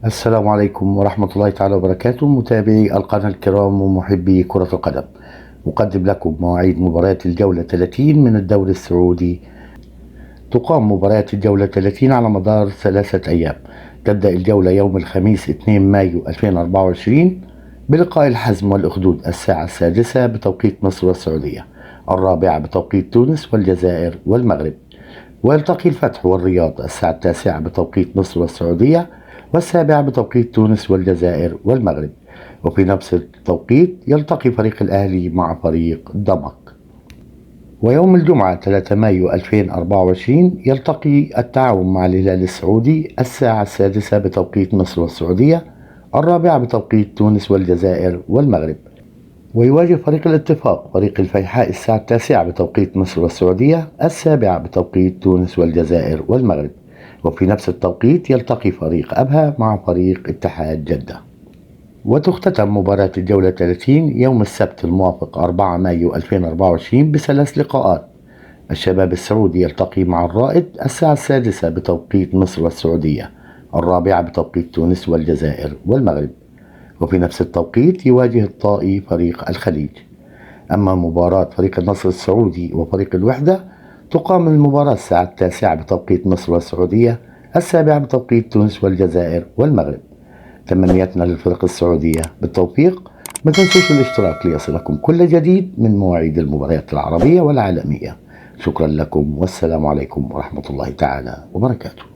السلام عليكم ورحمة الله تعالى وبركاته، متابعي القناة الكرام ومحبي كرة القدم. أقدم لكم مواعيد مباريات الجولة 30 من الدوري السعودي. تقام مباريات الجولة 30 على مدار 3 أيام. تبدأ الجولة يوم الخميس 2 مايو 2024 بلقاء الحزم والأخدود الساعة 6 بتوقيت مصر والسعودية، 4 بتوقيت تونس والجزائر والمغرب. ويلتقي الفتح والرياض الساعة 9 بتوقيت مصر والسعودية، و7 بتوقيت تونس والجزائر والمغرب. وفي نفس التوقيت يلتقي فريق الأهلي مع فريق ضمك. ويوم الجمعة 3 مايو 2024 يلتقي التعاون مع الهلال السعودي الساعة 6 بتوقيت مصر والسعودية، 4 بتوقيت تونس والجزائر والمغرب. ويواجه فريق الاتفاق فريق الفيحاء الساعة 9 بتوقيت مصر والسعودية، 7 بتوقيت تونس والجزائر والمغرب. وفي نفس التوقيت يلتقي فريق أبها مع فريق اتحاد جدة. وتختتم مباراة الجولة 30 يوم السبت الموافق 4 مايو 2024 بثلاث لقاءات. الشباب السعودي يلتقي مع الرائد الساعة 6 بتوقيت مصر والسعودية، 4 بتوقيت تونس والجزائر والمغرب. وفي نفس التوقيت يواجه الطائي فريق الخليج. أما مباراة فريق النصر السعودي وفريق الوحدة تقام المباراة الساعة 9 بتوقيت مصر والسعودية، 7 بتوقيت تونس والجزائر والمغرب. تمنياتنا للفرق السعودية بالتوفيق. ما تنسوش الاشتراك ليصلكم كل جديد من مواعيد المباريات العربية والعالمية. شكرا لكم والسلام عليكم ورحمة الله تعالى وبركاته.